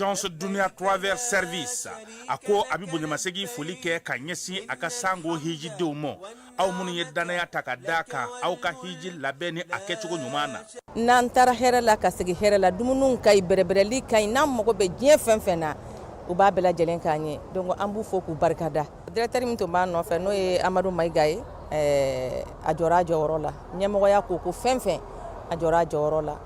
Agence Dunia Travel Service a ko a bɛ bonyamasegin foli kɛ ka ɲɛsin a ka sango hijidenw ma, aw minnu ye dannaya ta ka da kan aw ka hiji labɛn ni a kɛcogo ɲuman na. N'an taara hɛrɛ la ka segin hɛrɛ la, dumuniw ka ɲi, bɛrɛbɛrɛli ka ɲi, n'an mago bɛ diɲɛ fɛn fɛn na, u b'a bɛɛ lajɛlen k'an ye. Donc an b'u fo k'u barikada. Directeur min tun b'a nɔfɛ, n'o ye Amadu Mayiga ye, a jɔra a jɔyɔrɔ la. Ɲɛmɔgɔya ko fɛn fɛn, a jɔra a jɔyɔrɔ la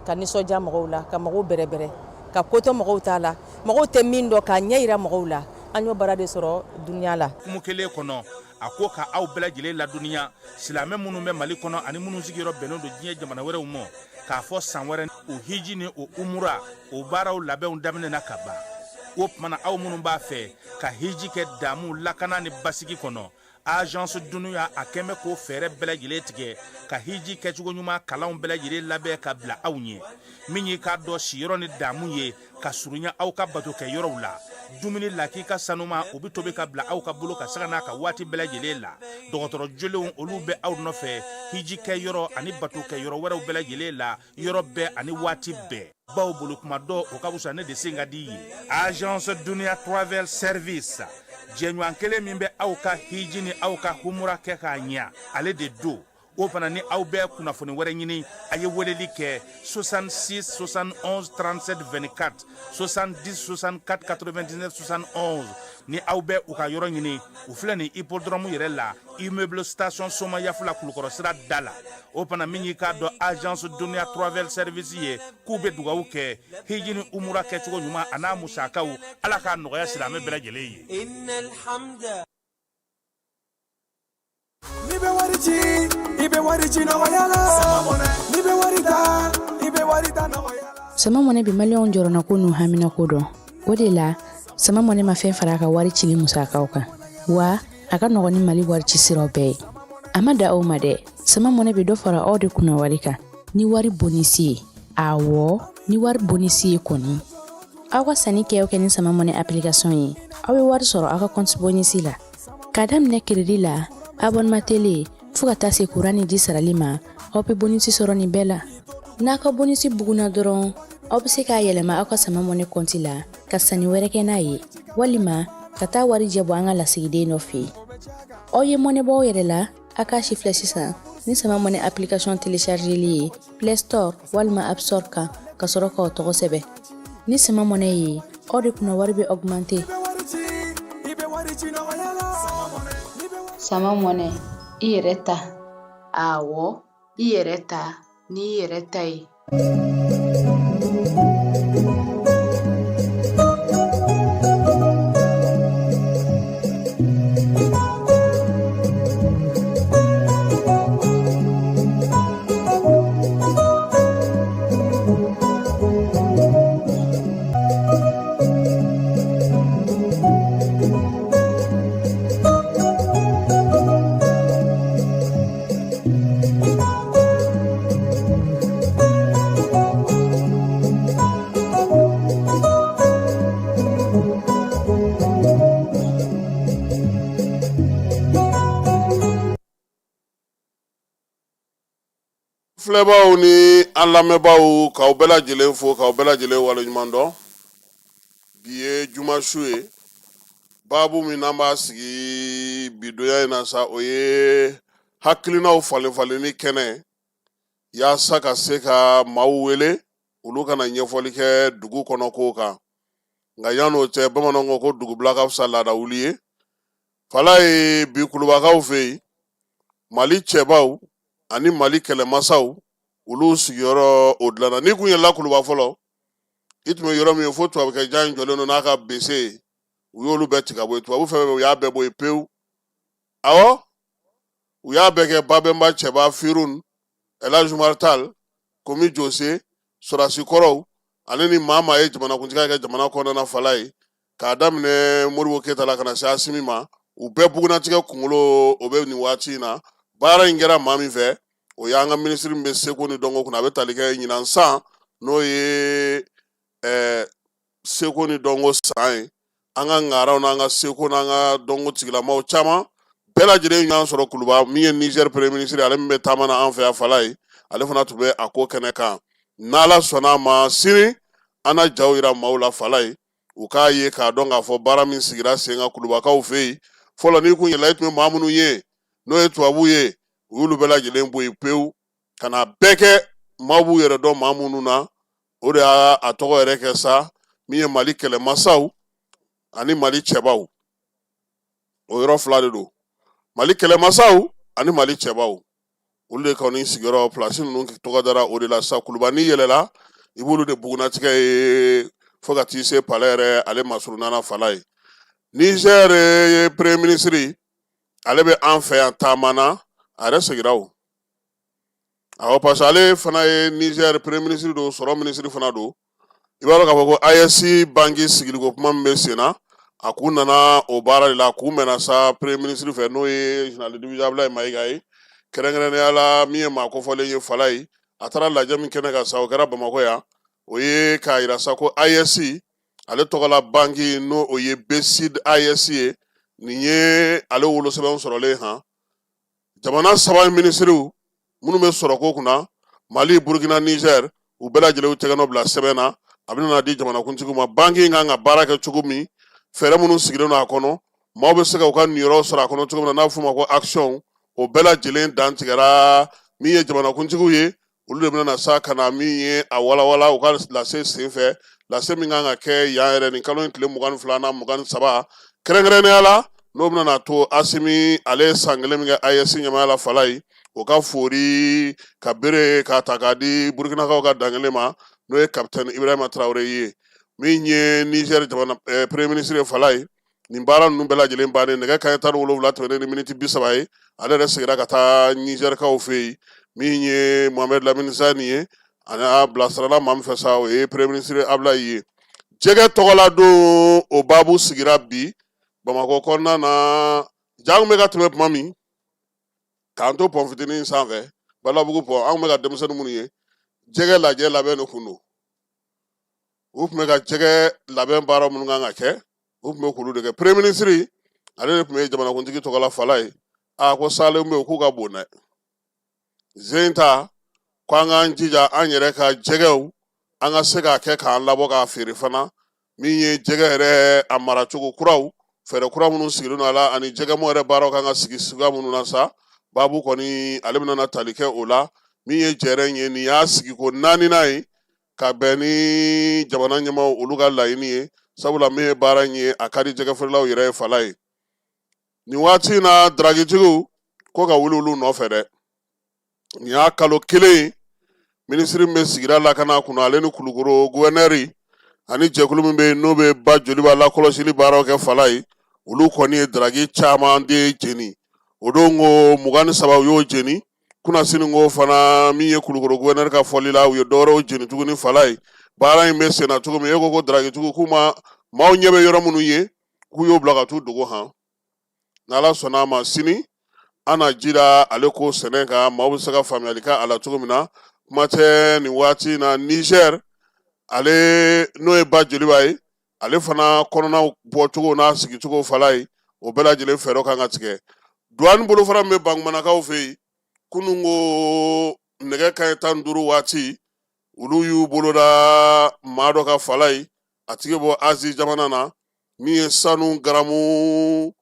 ka nisɔndiya mɔgɔw la, ka mɔgɔw bɛrɛbɛrɛ, ka ko to mɔgɔw ta la, mɔgɔw tɛ min dɔn k'a ɲɛ yira mɔgɔw la. An y'o baara de sɔrɔ Dunia la. Hukumu kelen kɔnɔ, a ko ka aw bɛɛ lajɛlen ladɔnniya, silamɛ minnu bɛ Mali kɔnɔ ani minnu sigiyɔrɔ bɛnnen don diɲɛ jamana wɛrɛw ma, k'a fɔ san wɛrɛ o hiji ni o umura o baaraw labɛnw daminɛna ka ban. O tuma na, aw minnu b'a fɛ ka hiji kɛ damu, lakana ni basigi kɔnɔ, Agence Dunia a kɛn bɛ k'o fɛɛrɛ bɛɛ lajɛlen tigɛ ka hiji kɛcogo ɲuman kalanw bɛɛ lajɛlen labɛn ka bila aw ɲɛ. Min y'i k'a dɔn siyɔrɔ ni damu ye ka surunya aw ka batokɛ yɔrɔw la, dumuni lakika sanuma o bɛ tobi ka bila aw ka bolo ka sanga n'a ka waati bɛɛ lajɛlen la. Dɔgɔtɔrɔ jolenw olu bɛ aw nɔfɛ hiji kɛ yɔrɔ ani batokɛ yɔrɔ wɛrɛw bɛɛ lajɛlen la, yɔrɔ bɛɛ ani waati bɛɛ. Baw bolo kuma dɔ o ka fisa ne de sen ka di ye. Agence Dunia Travel Service, jɛɲɔgɔn kelen min bɛ aw ka hiji ni aw ka humura kɛ k'a ɲɛ, ale de don. O fana ni aw bɛ kunnafoni wɛrɛ ɲini, a ye weleli kɛ 66 71 37 24, 70 64 99 71. Ni aw bɛ u ka yɔrɔ ɲini, u filɛ nin hippodrome yɛrɛ la, immeuble station Somayafula, Kulukɔrɔ sira da la. O fana min y'i k'a dɔn Agence Dunia Travel Service ye, k'u bɛ dugawu kɛ hiji ni umura kɛcogo ɲuman a n'a musakaw, Ala k'a nɔgɔya silamɛ bɛɛ lajɛlen ye. N'i bɛ wari ci, i bɛ wari ci nɔgɔya la. N'i bɛ wari ta, i bɛ wari ta nɔgɔya la. Sama Mɔnɛ bɛ maliyɛnw jɔrɔnako n'u haminako dɔn. O de la, Sama Mɔnɛ ma fɛn fara a ka wari cili musakaw kan, wa a ka nɔgɔn ni Mali wari ci siraw bɛɛ ye. A ma da aw ma dɛ, Sama Mɔnɛ bɛ dɔ fara aw de kunna wari kan ni wari bonisi ye. Awɔ, ni wari bonisi ye kɔni. Aw ka sanni kɛ o kɛ ni Sama Mɔnɛ application ye, aw bɛ wari sɔrɔ aw ka compte bonisi la. K'a daminɛ crédit la, abonnement télé, fo ka taa se kuran ni ji sarali ma, aw bɛ bonisi sɔrɔ nin bɛɛ la. N'a ka bonisi bugunna dɔrɔn, aw bɛ se k'a yɛlɛma aw ka Sama Mɔnɛ kɔnti la ka sanni wɛrɛ kɛ n'a ye, walima ka taa wari jɛ bɔ an ka lasigiden dɔ fɛ yen. Aw ye mɔnɛ bɔ aw yɛrɛ la, a k'a si filɛ sisan ni Sama Mɔnɛ application téléchargeli ye Play Store walima App Store kan, ka sɔrɔ k'aw tɔgɔ sɛbɛn. Ni Sama Mɔnɛ ye, aw de kunna wari bɛ augmenter. Sama Mɔnɛ, i yɛrɛ ta. Awɔ, i yɛrɛ ta n'i yɛrɛ ta ye. Filɛbaaw ni an lamɛnbaaw, k'aw bɛɛ lajɛlen fo, k'aw bɛɛ lajɛlen waleɲuman dɔn. Bi ye juma su ye. Baabu min n'an b'a sigi bi donya in na sa, o ye hakilinaw falen falenni kɛnɛ, yaasa ka se ka maaw wele, olu ka na ɲɛfɔli kɛ dugu kɔnɔ kow kan. Nka yan'o cɛ, bamananw ko ko dugubila ka fisa laada wuli ye. Fala ye bi kulubakaw fɛ yen, Mali cɛbaw ani Mali kɛlɛmasaw, olu sigiyɔrɔ o dilanna. N'i kun yɛlɛla Kuluba fɔlɔ, i tun bɛ yɔrɔ min ye fo tubabukɛ jan in jɔlen don n'a ka bese ye, u y'olu bɛɛ tigɛ ka bɔ yen. Tubabu fɛn fɛn, u y'a bɛɛ bɔ yen pewu. Awɔ, u y'a bɛɛ kɛ Babɛnba cɛba Firun, Elhadj Umar Tall, Komi Jose, sɔrɔdasi kɔrɔw ale ni maa maa ye jamanakuntigiya kɛ jamana kɔnɔna na. Fala ye k'a daminɛ Modibo Keyita la ka na se Asimi ma, u bɛɛ bugunnatigɛ kunkolo o bɛ nin waati in na. Baara in kɛra maa min fɛ, o y'an ka minisiri min bɛ seko ni dɔnko kunna, a bɛ tali kɛ ɲinan san, n'o ye seko ni dɔnko san ye. An ka ŋaraw n'an ka seko n'an ka dɔnko tigilamaw caman bɛɛ lajɛlen ɲɔgɔn sɔrɔ Kuluba. Min ye Niger premier ministre, ale min bɛ taama na an fɛ yan, Fala ye, ale fana tun bɛ a ko kɛnɛ kan. N'Ala sɔnna a ma, sini An na jaw yira maaw la Falaye, u k'a ye k'a dɔn k'a fɔ baara min sigira sen kan kulubakaw fɛ yen fɔlɔ, n'i kun yɛlɛla i tun bɛ maa minnu ye n'o ye tubabuw ye, u y'olu bɛɛ lajɛlen bɔ yen pewu ka na bɛɛ kɛ maaw b'u yɛrɛ dɔn maa minnu na. O de y'a a tɔgɔ yɛrɛ kɛ sa min ye Mali kɛlɛmasaw ani Mali cɛbaw. O yɔrɔ fila de don, Mali kɛlɛmasaw ani Mali cɛbaw, olu de kɔni sigiyɔrɔ pilasi ninnu tɔgɔ dara o de la sa. Kuluba n'i yɛlɛla, i b'olu de bugunnatigɛ ye fo ka t'i se palais yɛrɛ ale masurunna na Falaye. Niger ye premier ministre, ale bɛ an fɛ yan taama na, a yɛrɛ segira o. Awɔ, parce que ale fana ye Niger premier ministre don, sɔrɔ ministre fana don. I b'a dɔn k'a fɔ ko AES banki sigiliko kuma min bɛ sen na, a k'u nana o baara de la. A k'u mɛnna sa premier ministre fɛ, n'o ye général de division Abulayi Mayiga ye, kɛrɛnkɛrɛnnenya la min ye maa kofɔlen ye Falaye. A taara lajɛ min kɛnɛ kan sa, o kɛra Bamakɔ yan. O ye k'a yira sa ko AES ale tɔgɔla banki, n'o o ye BCID AES ye, nin ye ale wolosɛbɛn sɔrɔlen han. Jamana saba minisiriw minnu bɛ sɔrɔko kunna, Mali, Burukina, Niger, u bɛɛ lajɛlen tɛgɛ nɔ bila sɛbɛn na. A bɛna di jamanakuntigiw ma. Banki in kan ka baara kɛ cogo min, fɛɛrɛ minnu sigilen don a kɔnɔ, maaw bɛ se ka u ka niyɔrɔ sɔrɔ a kɔnɔ cogo min na, n'a bɛ f'o ma ko action, o bɛɛ lajɛlen dantigɛra. Min ye jamanakuntigiw ye, olu de bɛna na sa ka na min ye a walawala u ka lase senfɛ, lase min kan ka kɛ yan yɛrɛ nin kalo in tile 22 n'a 23 kɛrɛnkɛrɛnnenya la, n'o bɛna na to Asimi ale ye san kelen min kɛ AES ɲɛmaaya la Falaye, o ka fori ka bere k'a ta k'a di Burukinakaw ka dankelen ma, n'o ye kapitɛni Ibrahima Traoré ye. Min ye Niger jamana premier ministre ye Falaye, nin baara ninnu bɛɛ lajɛlen bannen nɛgɛ kanɲɛ 17 tɛmɛnen ni miniti 30 ye, ale yɛrɛ seginna ka taa Nizɛrikaw fɛ yen. Min ye Mohamed Lamine Zani ye, ani a bilasirala maa min fɛ sa, o ye premier ministre Abulayi ye. Jɛgɛ tɔgɔla don, o baabu sigira bi Bamakɔ kɔnɔna na. Ja bɛ ka tɛmɛ tuma min k'an to pɔn fitinin sanfɛ, Balabugu pɔn, an bɛ ka denmisɛnnin minnu ye jɛgɛ lajɛ labɛn de kun don. U tun bɛ ka jɛgɛ labɛn baara minnu kan ka kɛ, u tun bɛ k'olu de kɛ. Premier ministre ale de tun bɛ jamanakuntigi tɔgɔ la Falaye. A ko salen bɛ yen k'u ka bon dɛ zen ta, ko an k'an jija an yɛrɛ ka jɛgɛw, an ka se k'a kɛ k'an labɔ k'a feere fana. Min ye jɛgɛ yɛrɛ a maracogo kuraw, fɛɛrɛ kura minnu sigilen don a la, ani jɛgɛmɔ yɛrɛ baaraw kan ka sigi suguya minnu na sa, baabu kɔni ale bɛna tali kɛ o la. Min ye jɛrɛ ye, nin y'a sigiko naaninan ye ka bɛn ni jamana ɲɛmaaw olu ka laɲini ye, sabula min ye baara in ye, a ka di jɛgɛfeerelaw yɛrɛ ye Falaye. Nin waati in na, daragitigiw ko ka wuli olu nɔfɛ dɛ. Nin y'a kalo kelen ye, minisiri min bɛ sigida lakana kunna, ale ni Kulukoro guvɛnɛri ani jɛkulu min bɛ yen n'o bɛ ba Joliba lakɔlɔsili baaraw kɛ Falaye, olu kɔni ye daragi caman de jeni. O don ko 23, u y'o jeni. Kunasini ko fana, min ye Kulukoro guvɛnɛri ka fɔli la, u ye dɔwɛrɛw jeni tuguni Falaye. Baara in bɛ senna cogo min, e ko ko daragitigiw k'u ma maaw ɲɛ bɛ yɔrɔ minnu ye, k'u y'o bila ka t'u dogo han. N'Ala sɔnna a ma, sini an na jira ale ko sɛnɛ kan, maaw bɛ se ka faamuyali kɛ a la cogo min na. Kuma tɛ nin waati in na, Niger ale n'o ye ba Joliba ye, ale fana kɔnɔna bɔcogo n'a sigicogo Falaye, o bɛɛ lajɛlen fɛɛrɛ kan ka tigɛ. Duwani bolofara min bɛ Bankumanakaw fɛ yen, kunun ko nɛgɛ kanɲɛ 15 waati, olu y'u boloda maa dɔ kan Falaye. A tigi bɔ Azi jamana na, min ye sanu garamu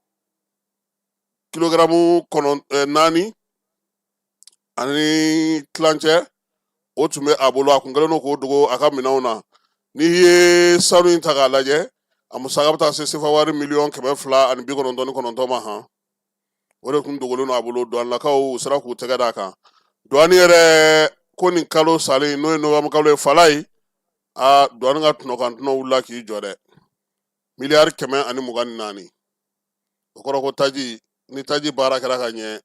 kilogaramu 4 ani tilancɛ, o tun bɛ a bolo. A kun kɛlen don k'o dogo a ka minɛnw na. N'i ye sanu in ta k'a lajɛ, a musaka bɛ taa se sefa wari miliyɔn 299 ma han. O de tun dogolen don a bolo. Duwanilakaw u sera k'u tɛgɛ d'a kan. Duwani yɛrɛ ko nin kalo salen, n'o ye nowanburu kalo ye Falaye, a duwani ka tɔnɔ kan tɔnɔ wulila k'i jɔ dɛ, miliyari 124. O kɔrɔ ko taji, ni taji baara kɛra ka ɲɛ,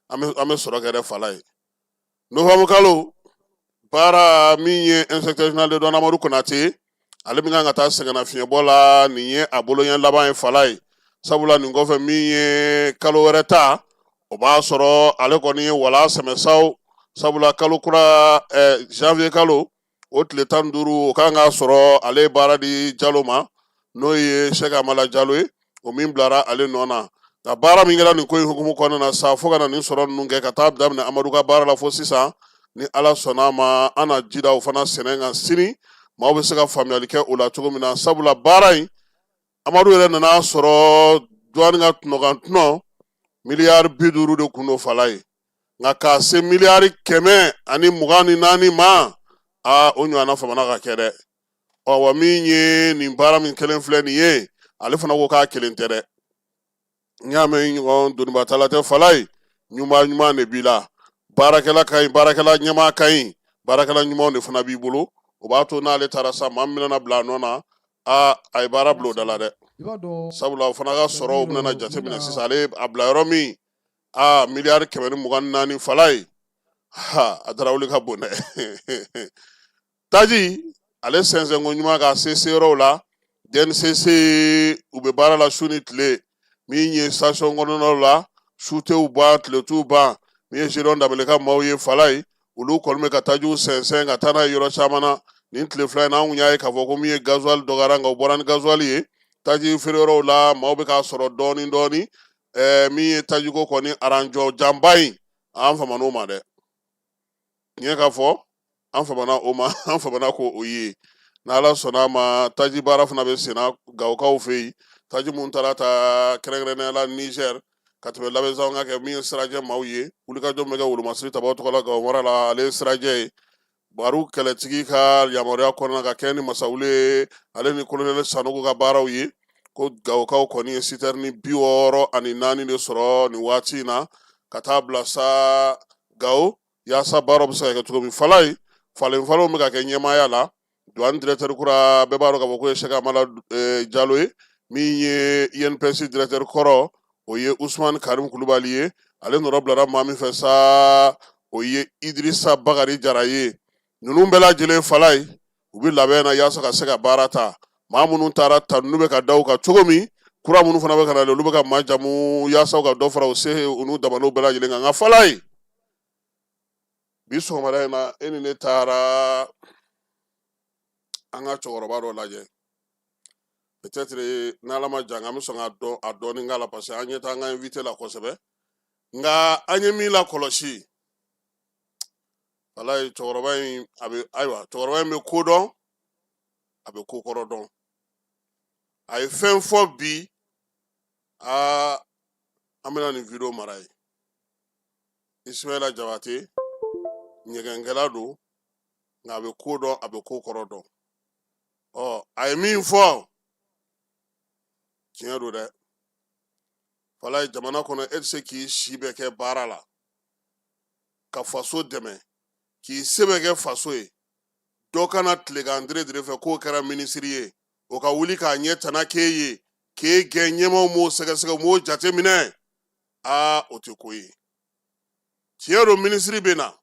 an bɛ sɔrɔ kɛ dɛ Falaye. Nowanburu kalo baara, min ye inspecteur général de douane Amadu Konate, ale min kan ka taa sɛgɛnnafiɲɛbɔ la, nin ye a boloɲɛ laban ye Falaye, sabula nin kɔfɛ, min ye kalo wɛrɛ ta, o b'a sɔrɔ ale kɔni ye wala sɛmɛsaw, sabula kalo kura janvier kalo o tile 15, o kan k'a sɔrɔ ale ye baara di Jalo ma, n'o ye Sɛki Amala Jalo ye, o min bilara ale nɔ na. Nka baara min kɛra nin ko in hukumu kɔnɔna na sa, fo ka na nin sɔrɔ ninnu kɛ ka taa daminɛ Amadu ka baara la fo sisan, ni Ala sɔnna a ma, an na ji da o fana sɛnɛ kan sini. Maaw bɛ se ka faamuyali kɛ o la cogo min na, sabula baara in, Amadu yɛrɛ nana sɔrɔ duwani ka tɔnɔkan tɔnɔ miliyari 50 de kun don Falaye, nka k'a se miliyari 124 ma, aa, o ɲɔgɔnna famana ka kɛ dɛ. Ɔ wa, min ye nin baara min kelen filɛ nin ye, ale fana ko k'a kelen tɛ dɛ. N y'a mɛn ɲɔgɔn donibatala tɛ Falaye, ɲuman ɲuman de b'i la. Baarakɛla ka ɲi, baarakɛla ɲɛmaa ka ɲi, baarakɛla ɲumanw de fana b'i bolo. O b'a to n'ale taara sa, maa min bɛna bila a nɔ na, aa, a ye baara bila o da la dɛ, sabula o fana ka sɔrɔ bɛna jateminɛ sisan. Ale a bila yɔrɔ min, aa, miliyari 124 Falaye, ha, a tarawele ka bon dɛ. Taji ale sɛnsɛnko ɲuman ka se seyɔrɔw la, DNCC u bɛ baara la su ni tile. Min ye station kɔnɔnaw la, su t'u ban, tile t'u ban. Min ye Gédéon Danbɛlɛ ka maaw ye Falaye, olu kɔni bɛ ka tajiw sɛnsɛn ka taa n'a ye yɔrɔ caman na. Nin tile 2 in na, an kun y'a ye k'a fɔ ko min ye gasoil dɔgɔyara, nka u bɔra ni gasoil ye taji feereyɔrɔw la, maaw bɛ k'a sɔrɔ dɔɔnin dɔɔnin. Min ye tajiko kɔni aranjɔ janba in, an faman'o ma dɛ. Tiɲɛ ka fɔ, an famana o ma, an famana ko o ye. N'Ala sɔnna a ma, taji baara fana bɛ senna Gawokaw fɛ yen. Taji mun taara ta kɛrɛnkɛrɛnnenya la Niger ka tɛmɛ Labezan ka kɛ min ye sirajɛ maaw ye, wulikajɔ min bɛ kɛ wolomasiri tabaw tɔgɔ la Gawo mara la, ale ye sirajɛ ye. Baru kɛlɛtigi ka yamaruya kɔnɔna ka kɛ ni Masawule ye, ale ni kolonɛli Sanogo ka baaraw ye, ko Gawokaw kɔni ye sitɛrini 64 de sɔrɔ nin waati in na ka taa bila sa Gawo, yaasa baaraw bɛ se ka kɛ cogo min. Falaye, falen falenw bɛ ka kɛ ɲɛmaaya la. Douane directeur kura, bɛɛ b'a dɔn k'a fɔ ko ye Sɛki Amala Jalo ye. Min ye INPS directeur kɔrɔ, o ye Usumani Karim Kulubali ye. Ale nɔrɔ bilara maa min fɛ sa, o ye Idirisa Bakari Jara ye. Ninnu bɛɛ lajɛlen Falaye, u bɛ labɛn na yaasa ka se ka baara ta. Maa minnu taara ta, ninnu bɛ ka da u kan cogo min, kura minnu fana bɛ ka na, olu bɛ ka majamu yaasa ka dɔ fara u se u n'u dabaliw bɛɛ lajɛlen kan. Nka Falaye, bi sɔgɔmada in na, e ni ne taara an ka cɛkɔrɔba dɔ lajɛ. Peut-être n'Ala ma jan, an bɛ sɔn ka dɔn a dɔɔni k'a la, parce que an ɲɛ t'an ka invité la kosɛbɛ. Nka an ye min lakɔlɔsi Falaye, cɛkɔrɔba in a bɛ, ayiwa, cɛkɔrɔba in bɛ ko dɔn, a bɛ ko kɔrɔ dɔn. A ye fɛn fɔ bi. Aa, an bɛna nin video mara ye. Ismaila Jabate ɲɛgɛnkɛla don, nka a bɛ ko dɔn, a bɛ ko kɔrɔ dɔn. Ɔ, a ye min fɔ, tiɲɛ don dɛ. Falaye, jamana kɔnɔ, e tɛ se k'i si bɛɛ kɛ baara la ka faso dɛmɛ, k'i se bɛɛ kɛ faso ye, dɔ kana tilegan dire dire fɛ k'o kɛra minisiri ye, o ka wuli k'a ɲɛ tana k'e ye, k'e gɛn. Ɲɛmaaw m'o sɛgɛsɛgɛ, u m'o jateminɛ. Aa, o tɛ ko ye. Tiɲɛ don, minisiri bɛ na.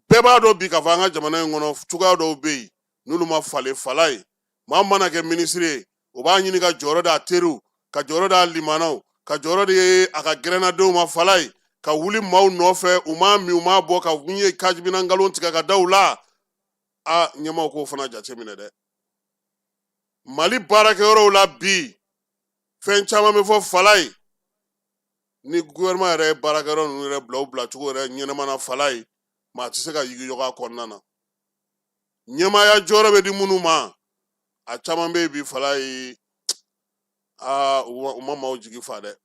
Bɛɛ b'a dɔn bi k'a fɔ an ka jamana in kɔnɔ, cogoya dɔw bɛ yen n'olu ma falen Falaye, maa mana kɛ minisiri ye, o b'a ɲini ka jɔyɔrɔ d'a teriw, ka jɔyɔrɔ d'a limanaw, ka jɔyɔrɔ di a ka gɛrɛnnadenw ma Falaye, ka wuli maaw nɔfɛ, u m'a min, u m'a bɔ, ka min ye kajibina nkalon tigɛ ka da u la. A ɲɛmaaw k'o fana jateminɛ dɛ. Mali baarakɛyɔrɔw la bi, fɛn caman bɛ fɔ Falaye. Ni gouvernement yɛrɛ ye baarakɛyɔrɔ ninnu yɛrɛ bila u bila cogo yɛrɛ ɲɛnama na Falaye, maa tɛ se ka yigiyɔgɔ a kɔnɔna na. Ɲɛmaaya jɔyɔrɔ bɛ di minnu ma, a caman bɛ yen bi Falaye, aa, u ma maaw jigi fa dɛ,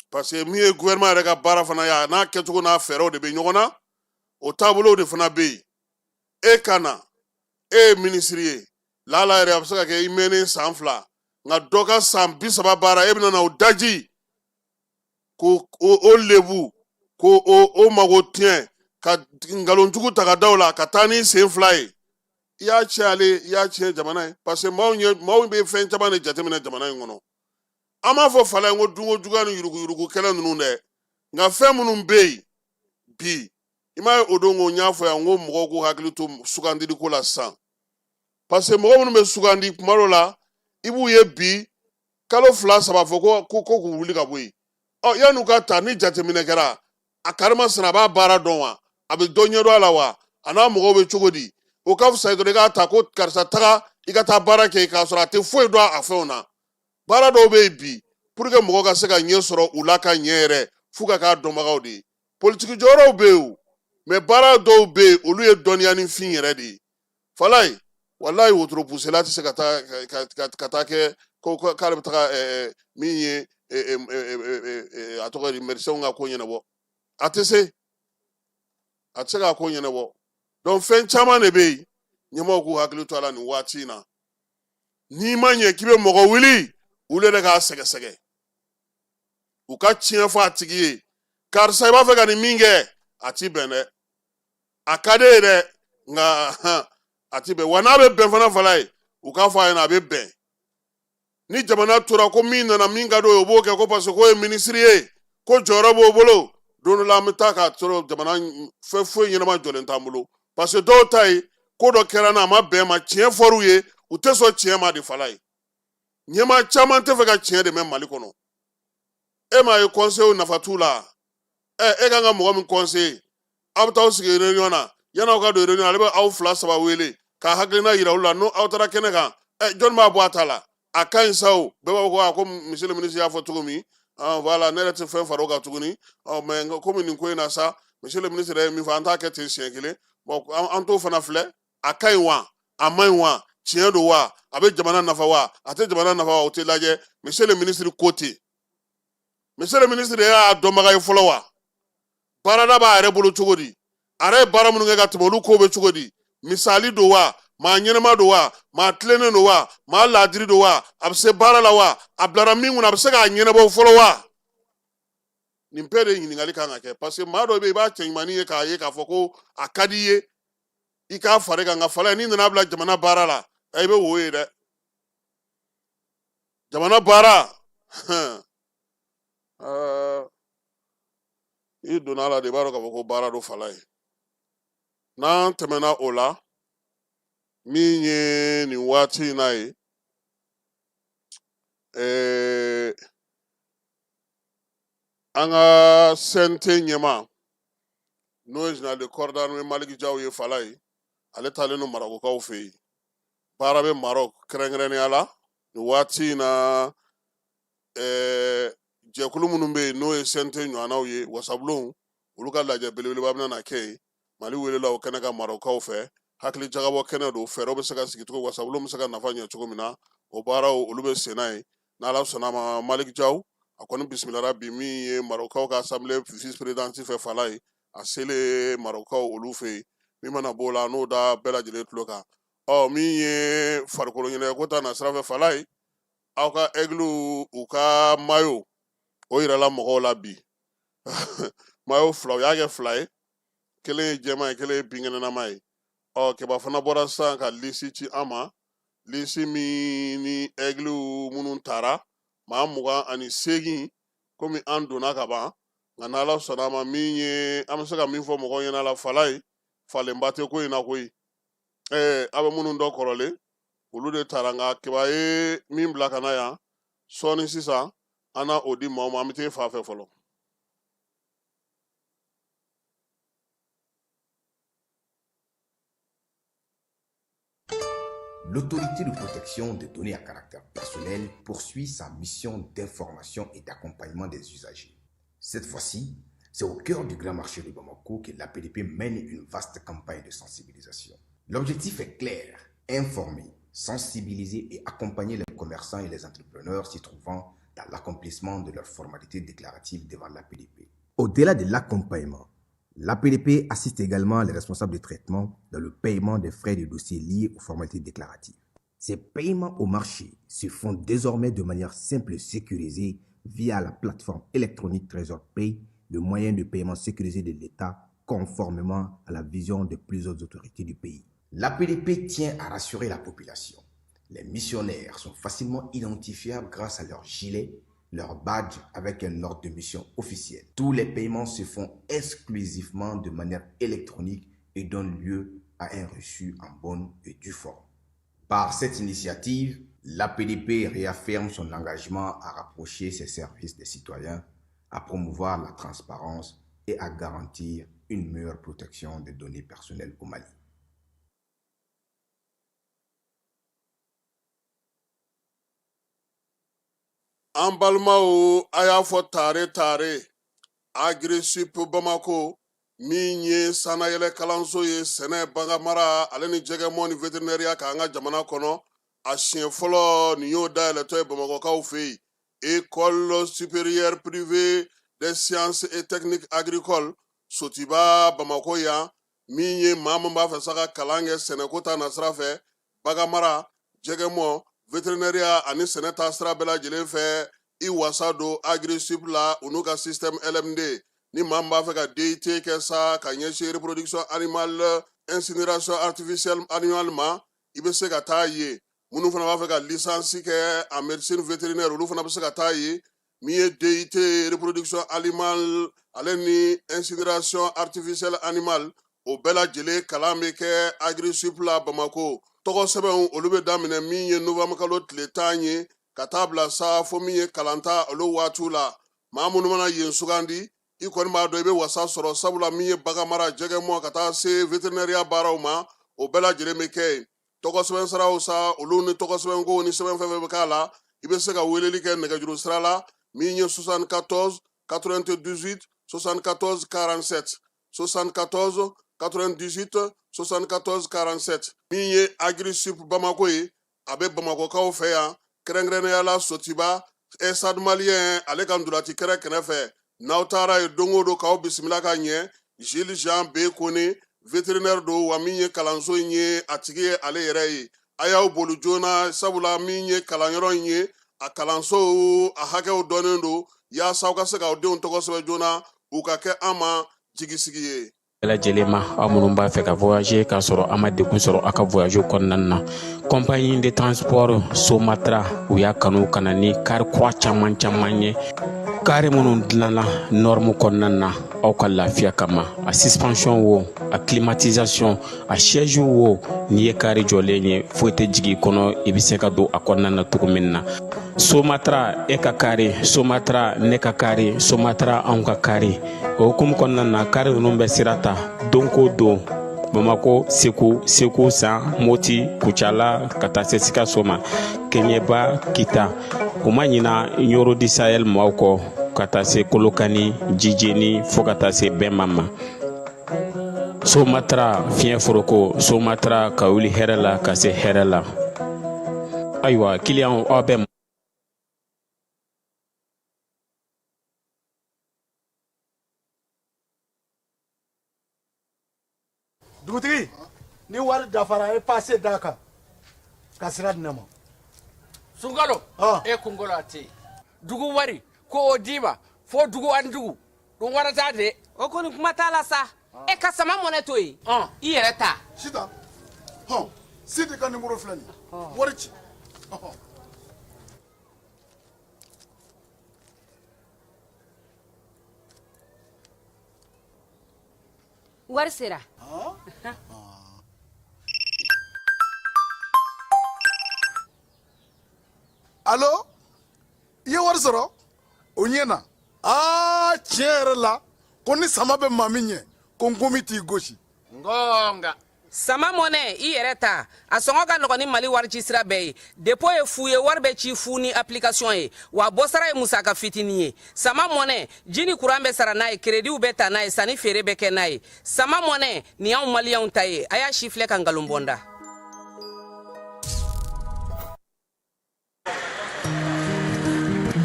parce que min ye gouvernement yɛrɛ ka baara fana ye, a n'a kɛcogo n'a fɛɛrɛw de bɛ ɲɔgɔn na, o taabolow de fana bɛ yen. E ka na, e ye minisiri ye, lala yɛrɛ a bɛ se ka kɛ i mɛnnen san 2, nka dɔ ka san 30 baara, e bɛna na o daji k'o o lebu, k'o o mago tiɲɛ, ka nkalonjugu ta ka da o la ka taa ni sen 2 ye. I y'a tiɲɛ ale, i y'a tiɲɛ jamana ye, parce que maaw ɲɛ, maaw bɛ fɛn caman de jateminɛ jamana in kɔnɔ. An b'a fɔ Falaye ko dunko juguya ni yuruguyurugu kɛlɛ ninnu dɛ, nka fɛn minnu bɛ yen bi, i m'a ye, o don ko n y'a fɔ yan ko mɔgɔw k'u hakili to sugandili ko la sisan, parce que mɔgɔ minnu bɛ sugandi kuma dɔ la, i b'u ye bi, kalo 2 3 fɔ ko k'u wuli ka bɔ yen. Ɔ, yan'u ka ta, ni jateminɛ kɛra, a karimasina, a b'a baara dɔn wa? A bɛ dɔ ɲɛdɔn a la wa? A n'a mɔgɔw bɛ cogo di? O ka fisa dɔrɔn i k'a ta ko karisa, taga i ka taa baara kɛ, k'a sɔrɔ a tɛ foyi dɔn a fɛnw na. Baara dɔw bɛ yen bi, pour que mɔgɔ ka se ka ɲɛ sɔrɔ u la ka ɲɛ yɛrɛ, f'u ka k'a dɔnbagaw de ye. Politiki jɔyɔrɔw bɛ yen o, mais baara dɔw bɛ yen, olu ye dɔnniya ni fin yɛrɛ de ye. Falayi, walayi, wotoro pusela tɛ se ka taa ka taa kɛ ko k'ale bɛ taga min ye, a tɔgɔ di, médecinw ka ko ɲɛnabɔ. A tɛ se, a tɛ se k'a ko ɲɛnabɔ. Donc fɛn caman de bɛ yen, ɲɛmɔgɔw k'u hakili to a la nin waati in na. N'i ma ɲɛ k'i bɛ mɔgɔ wuli, olu yɛrɛ k'a sɛgɛsɛgɛ, u ka tiɲɛ fɔ a tigi ye: karisa, i b'a fɛ ka nin min kɛ, a ti bɛn dɛ. A ka di e ye dɛ, nka a ti bɛn. Wa n'a bɛ bɛn fana, Falaye, u k'a fɔ a ɲɛna a bɛ bɛn. Ni jamana tora ko min nana, min ka d'o ye, o b'o kɛ, ko parce que k'o ye minisiri ye, ko jɔyɔrɔ b'o bolo, don dɔ la an bɛ taa k'a sɔrɔ jamana fɛn foyi ɲɛnama jɔlen t'an bolo, parce que dɔw ta ye ko dɔ kɛra n'a ma bɛn ma, tiɲɛ fɔr'u ye, u tɛ sɔn tiɲɛ ma de. Falaye, ɲɛmaa caman tɛ fɛ ka tiɲɛ de mɛn Mali kɔnɔ. E m'a ye, conseil nafa t'u la. Ɛ, e kan ka mɔgɔ min conseiller, aw bɛ taa aw sigi réunion na, yan'aw ka don réunion, ale bɛ aw fila saba wele k'a hakilina yira olu la. N'o aw taara kɛnɛ kan, ɛ, jɔnni b'a bɔ a ta la? A ka ɲi sa o, bɛɛ b'a fɔ ko a ko monsieur le ministre y'a fɔ cogo min, ah, voilà, ne yɛrɛ tɛ fɛn fara o kan tuguni. Ɔ, mais komi nin ko in na sa, monsieur le ministre yɛrɛ ye min fɔ, an t'a kɛ ten siɲɛ kelen. Bon, an t'o fana filɛ, a ka ɲi wa, a man ɲi wa, tiɲɛ don wa, a bɛ jamana nafa wa, a tɛ jamana nafa wa, o tɛ lajɛ. Monsieur le ministre ko ten, monsieur le ministre yɛrɛ y'a dɔnbaga ye fɔlɔ wa? Baarada b'a yɛrɛ bolo cogo di? A yɛrɛ ye baara minnu kɛ ka tɛmɛ, olu ko bɛ cogo di? Misali don wa? Maa ɲɛnama don wa? Maa tilennen don wa? Maa laadiri don wa? A bɛ se baara la wa? A bilara min kunna, a bɛ se k'a ɲɛnabɔ fɔlɔ wa? Nin bɛɛ de ɲininkali kan ka kɛ, parce que maa dɔ bɛ yen, i b'a cɛɲumannin ye k'a ye k'a fɔ ko a ka di i ye i k'a fari kan, nka Falaye, n'i nana bila jamana baara la, i bɛ wo ye dɛ. Jamana baara, i donna a la de, i b'a dɔn k'a fɔ ko baara don. Falaye, n'an tɛmɛna o la, min ye nin waati in na ye, an ka CNT ɲɛmaa, n'o ye général de corps d'armée Malick Diaw ye, Falaye, ale taalen don Marɔkukaw fɛ yen. Baara bɛ Marɔk kɛrɛnkɛrɛnnenya la nin waati in na. Jɛkulu minnu bɛ yen, n'o ye CNT ɲɔgɔnnaw ye, wasabulon, olu ka lajɛ belebeleba bɛna na kɛ yen. Mali welela o kɛnɛ kan Marɔkukaw fɛ. Hakili jagabɔ kɛnɛ don, fɛɛrɛw bɛ se ka sigi cogo, wasabulon bɛ se ka nafa ɲɛ cogo min na, o baaraw olu bɛ senna yen. N'Ala sɔnna a ma, Malick Diaw, a kɔni bisimilara bi min ye Marɔkukaw ka assemblée vice présidente fɛ. Falaye, a selen Marɔkukaw olu fɛ yen, min mana b'o la, n'o da bɛɛ lajɛlen tulo kan. Ɔ, min ye farikolo ɲɛnajɛ ko ta na sira fɛ, Falaye, aw ka Aigles u ka maillot o yirala mɔgɔw la bi. Maillot fila, u y'a kɛ fila ye, kelen ye jɛman ye, kelen ye binkɛnɛnama ye. Ɔ, Keba fana bɔra sisan ka liste ci an ma, liste min ni Aigles minnu taara, maa 28. Komi an donna ka ban, nka n'Ala sɔnna a ma, min ye an bɛ se ka min fɔ mɔgɔw ɲɛna la, Falaye, falenba tɛ ko in na koyi. A bɛ minnu dɔn kɔrɔlen, olu de taara, nka Keba ye min bila ka na yan sɔɔni sisan, an na o di maaw ma. An bɛ t'e fa fɛ fɔlɔ. L'autorité de protection des données à caractère personnel poursuit sa mission d'information et d'accompagnement des usagers. Cette fois-ci, c'est au cœur du grand marché de Bamako que l'APDP mène une vaste campagne de sensibilisation. L'objectif est clair, informer, sensibiliser et accompagner les commerçants et les entrepreneurs s'y trouvant dans l'accomplissement de leurs formalités déclaratives devant l'APDP. Au-delà de l'accompagnement, l'APDP assiste également les responsables de traitement dans le paiement des frais de dossier liés aux formalités déclaratives. Ces paiements au marché se font désormais de manière simple et sécurisée via la plateforme électronique Trésor Pay, le moyen de paiement sécurisé de l'État conformément à la vision de plusieurs autorités du pays. L'APDP tient à rassurer la population. Les missionnaires sont facilement identifiables grâce à leur gilet, leur badge avec un ordre de mission officiel. Tous les paiements se font exclusivement de manière électronique et donnent lieu à un reçu en bonne et due forme. Par cette initiative, l'APDP réaffirme son engagement à rapprocher ses services des citoyens, à promouvoir la transparence et à garantir une meilleure protection des données personnelles au Mali. An balimaw, a y'a fɔ tare tare, Agrisip Bamako. Min ye sannayɛlɛ kalanso ye sɛnɛ, baganmara ale ni jɛgɛmɔ ni veterinɛriya kan an ka jamana kɔnɔ, a siɲɛ fɔlɔ nin y'o dayɛlɛtɔ ye Bamakɔkaw fɛ yen. École supérieure privée des sciences et techniques agricoles Sotiba Bamakɔ yan, min ye maa min b'a fɛ sa ka kalan kɛ sɛnɛko ta nasira fɛ, baganmara, jɛgɛmɔ, veterinɛriya ani sɛnɛ ta sira bɛɛ lajɛlen fɛ, i wasa don Agrisup la u n'u ka système LMD. Ni maa min b'a fɛ ka DUT kɛ sa ka ɲɛsin reproduction animale, incinération artificielle animale ma, i bɛ se ka taa yen. Minnu fana b'a fɛ ka licence kɛ en médecine vétérinaire, olu fana bɛ se ka taa yen. Min ye DUT reproduction animale ale ni incinération artificielle animale, o bɛɛ lajɛlen kalan bɛ kɛ Agrisup la Bamakɔ. Tɔgɔ sɛbɛnw olu bɛ daminɛ min ye novembre kalo tile 10 ye ka taa bila sa fo min ye kalanta olu waatiw la. Maa minnu mana yen sugandi, i kɔni b'a dɔn i bɛ wasa sɔrɔ, sabula min ye baganmara, jɛgɛmɔ ka taa se veterinɛriya baaraw ma, o bɛɛ lajɛlen bɛ kɛ yen. Tɔgɔ sɛbɛn siraw sa, olu ni tɔgɔ sɛbɛnko ni sɛbɛn fɛn fɛn bɛ k'a la, i bɛ se ka weleli kɛ nɛgɛjuru sira la min ye 74 98 74 47, 74 98 74 47. Min ye Agrisup Bamako ye, a bɛ Bamakɔkaw fɛ yan, kɛrɛnkɛrɛnnenya la Sotiba Stade Malien ale ka ntolaci kɛrɛ kɛrɛfɛ. N'aw taara yen don o don, k'aw bisimila ka ɲɛ. Gilles Jean B Kone, vétérinaire don, wa min ye kalanso in ye a tigi ye ale yɛrɛ ye. A y'aw boli joona, sabula min ye kalanyɔrɔ in ye, a kalanso a hakɛw dɔnnen don, yaasa aw ka se k'aw denw tɔgɔ sɛbɛn joona, u ka kɛ an ma jigisigi ye. Bɛɛ lajɛlen ma, aw minnu b'a fɛ ka voyager k'a sɔrɔ a ma degun sɔrɔ aw ka voyage kɔnɔna na, compagnie de transport Somatra u y'a kanu ka na ni kari kura caman caman ye, kari minnu dilanna norme kɔnɔna na aw ka lafiya kama. A suspension wo, a climatisation, a siège wo, n'i ye kari jɔlen ye, foyi tɛ jigin i kɔnɔ, i bɛ se ka don a kɔnɔna na cogo min na. Somatra e ka kari, Somatra ne ka kari, Somatra anw ka kari. O hukumu kɔnɔna na, kari ninnu bɛ sira ta don ko don Bamako, Segu, Segu San, Moti, Kucala, ka taa se Sikaso ma, Kɛɲɛba, Kita. U ma ɲina Ɲoro du Sahel maaw kɔ, ka taa se Kolokani, Jijeni, fo ka taa se Bɛnma ma. Somatra fiɲɛ foroko, Somatra ka wuli hɛrɛ la ka se hɛrɛ la. Ayiwa kiliyanw, aw bɛ Dugutigi, ni wari dafara, e pase d'a kan ka sira di ne ma. Sunkalo, e kunkolo a tɛ yen. Dugu wari ko o d'i ma fo dugu ani dugu dun warata de. O kɔni kuma t'a la sa. E ka sama mɔnɛ to yen, i yɛrɛ ta. Sitan, hɔn, Sidi ka nimoro filɛ nin ye, wari ci. Wari sera. Alo, i ye wari sɔrɔ? O ɲɛna. Aa, tiɲɛ yɛrɛ la, ko ni sama bɛ maa min ɲɛ, ko nkomi t'i gosi. Ngonga. Sama mɔnɛ, i yɛrɛ ta, a sɔngɔ ka nɔgɔn ni Mali warici sira bɛɛ ye. Dépôt ye fu ye, wari bɛ ci fu ni application ye, wa bɔsara ye musaka fitinin ye. Sama mɔnɛ, ji ni kuran bɛ sara n'a ye, kerediw bɛ ta n'a ye, sanni feere bɛ kɛ n'a ye. Sama mɔnɛ, nin y'anw maliyɛnw ta ye. A y'a sifilɛ ka nkalon bɔ n da.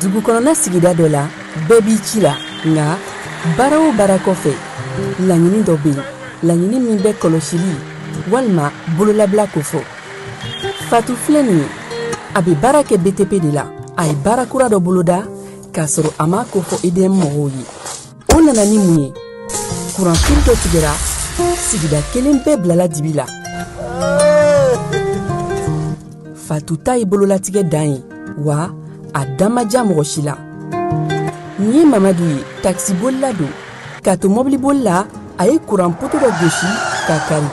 Dugu kɔnɔna sigida dɔ la, bɛɛ b'i ci la, nka baara o baara kɔfɛ, laɲini dɔ bɛ yen, laɲini min bɛ kɔlɔsili walima bololabila kofɔ. Fatu filɛ nin ye, a bɛ baara kɛ BTP de la. A ye baara kura dɔ boloda k'a sɔrɔ a m'a kofɔ EDM mɔgɔw ye. O nana ni mun ye? Kuranfili dɔ tigɛra, sigida kelen bɛɛ bilala dibi la. Fatu ta ye bololatigɛ dan ye, wa a da ma diya mɔgɔ si la. Nin ye Mamadu ye, takisibolila don. K'a to mɔbiliboli la, a ye kuran poto dɔ gosi k'a kari.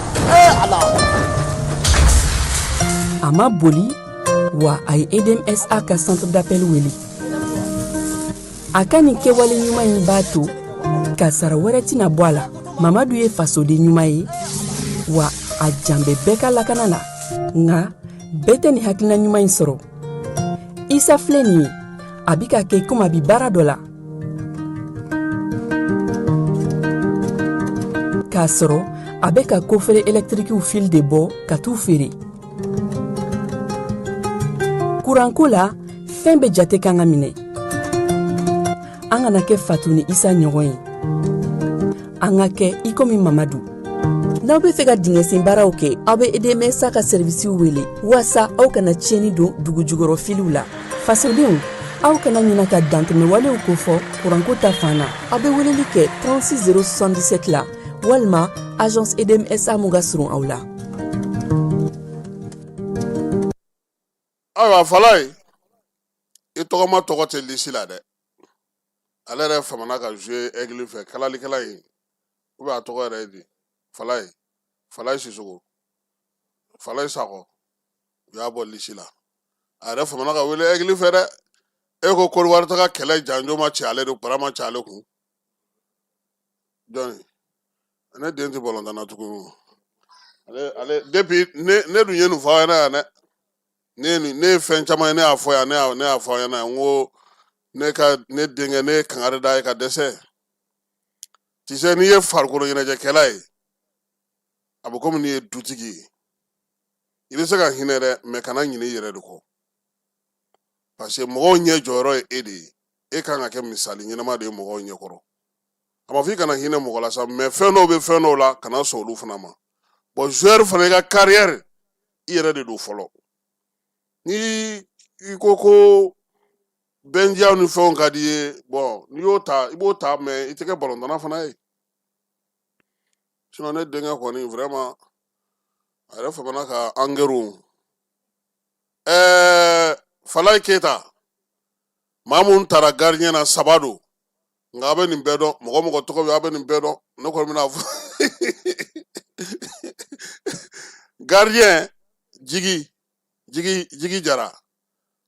A ma boli, wa a ye EDMSA ka centre d'appel wele. A ka nin kɛwale ɲuman in b'a to kasara wɛrɛ tɛna bɔ a la. Mamadu ye fasoden ɲuman ye, wa a jan bɛ bɛɛ ka lakana la. Nka bɛɛ tɛ nin hakilina ɲuman in sɔrɔ. Isa filɛ nin ye, a bi ka kɛ komi a bi baara dɔ la. K'a sɔrɔ a bɛ ka kofere ɛlɛtirikiw fil de bɔ ka t'u feere. Kuranko la, fɛn bɛɛ jate kan ka minɛ. An kana kɛ Fatu ni Isa ɲɔgɔn ye. An ka kɛ i komi Mamadu. N'aw bɛ fɛ ka dingɛsen baaraw kɛ, aw bɛ EDMSA ka sɛrivisiw wele waasa aw kana tiɲɛni don dugujukɔrɔ filiw la. Fasodenw, aw kana ɲina ka dantɛmɛwalew kofɔ kuranko ta fan na. Aw bɛ weleli kɛ 36 077 la walima agence EDMSA mun ka surun aw la. Ayiwa Falaye, i tɔgɔma tɔgɔ tɛ lisi la dɛ. Ale yɛrɛ famana ka jouer Aigle fɛ, kalalikɛla in, ou bien a tɔgɔ yɛrɛ ye di? Falaye, Falaye Sisoko, Falaye Sakɔ, u y'a bɔ lisi la. A yɛrɛ famana ka wele Aigle fɛ dɛ. E ko Kodiwari taga kɛlɛ janjo ma ci ale de, bara ma ci ale kun. Jɔnni, ne den tɛ balontan na tugun. Ale depuis ne dun ye nin fɔ aw ɲɛna yan dɛ. Ne ye fɛn caman ye, ne y'a fɔ yan, ne y'a fɔ aw ɲɛna yan, n ko ne ka ne denkɛ, ne ye kangari d'a ye ka dɛsɛ. Tu sais, n'i ye farikolo ɲɛnajɛkɛla ye, a bɛ komi n'i ye dutigi ye. I bɛ se ka hinɛ dɛ, mais kana ɲinɛ i yɛrɛ de kɔ. Parce que mɔgɔw ɲɛ jɔyɔrɔ ye e de ye. E kan ka kɛ misali ɲɛnama de ye mɔgɔw ɲɛkɔrɔ. A ma fɔ i kana hinɛ mɔgɔ la sa, mais fɛn dɔw bɛ fɛn dɔw la, kana sɔn olu fana ma. Bon, joueur fana, i ka carrière, i yɛrɛ de don fɔlɔ. Ni i ko ko bɛndiyaw ni fɛnw ka di i ye, bon, n'i y'o ta, i b'o ta, mais i tɛ kɛ balontanna fana ye. Sinon ne denkɛ kɔni, vraiment, a yɛrɛ famana ka angɛrɛw. Falaye Keyita, maa mun taara gardien na, saba don, nka a bɛ nin bɛɛ dɔn. Mɔgɔ mɔgɔ tɔgɔ bɛ, a bɛ nin bɛɛ dɔn. Ne kɔni bɛna fɔ gardien Jigi, Jigi, Jigi Jara,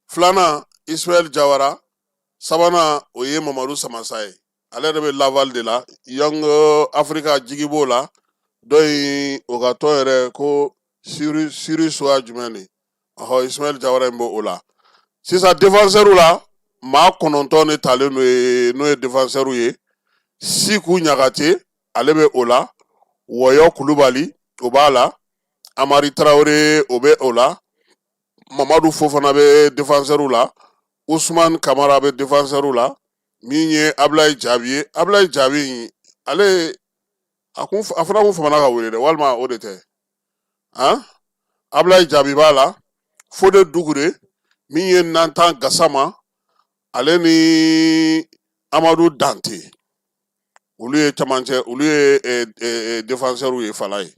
filanan Ismaël Jawara, sabanan o ye Mamadu Samasa ye. Ale yɛrɛ bɛ Laval de la, Young Africa Jigi b'o la. Dɔ in, o ka tɔn yɛrɛ ko Siri, Siri suguya jumɛn de? Ɔhɔ, Ismaël Jawara in b'o la. Sisan défenseur la, maa 9 de talen don ye, n'o ye défenseur ye. Siku Ɲagate, ale bɛ o la. Wɔyɔ Kulubali, o b'a la. Amari Tarawele, o bɛ o la. Mamadu Fofana bɛ défenseur la. Usman Kamara bɛ défenseur la. Min ye Abulayi Jabi ye, Abulayi Jabi in, ale a kun, a fana kun famana ka wele dɛ, walima o de tɛ han. Abulayi Jabi b'a la. Fode Dugure, min ye Nantan Gasama, ale ni Amadu Dante, olu ye camancɛ, olu ye défenseur ye. Falaye,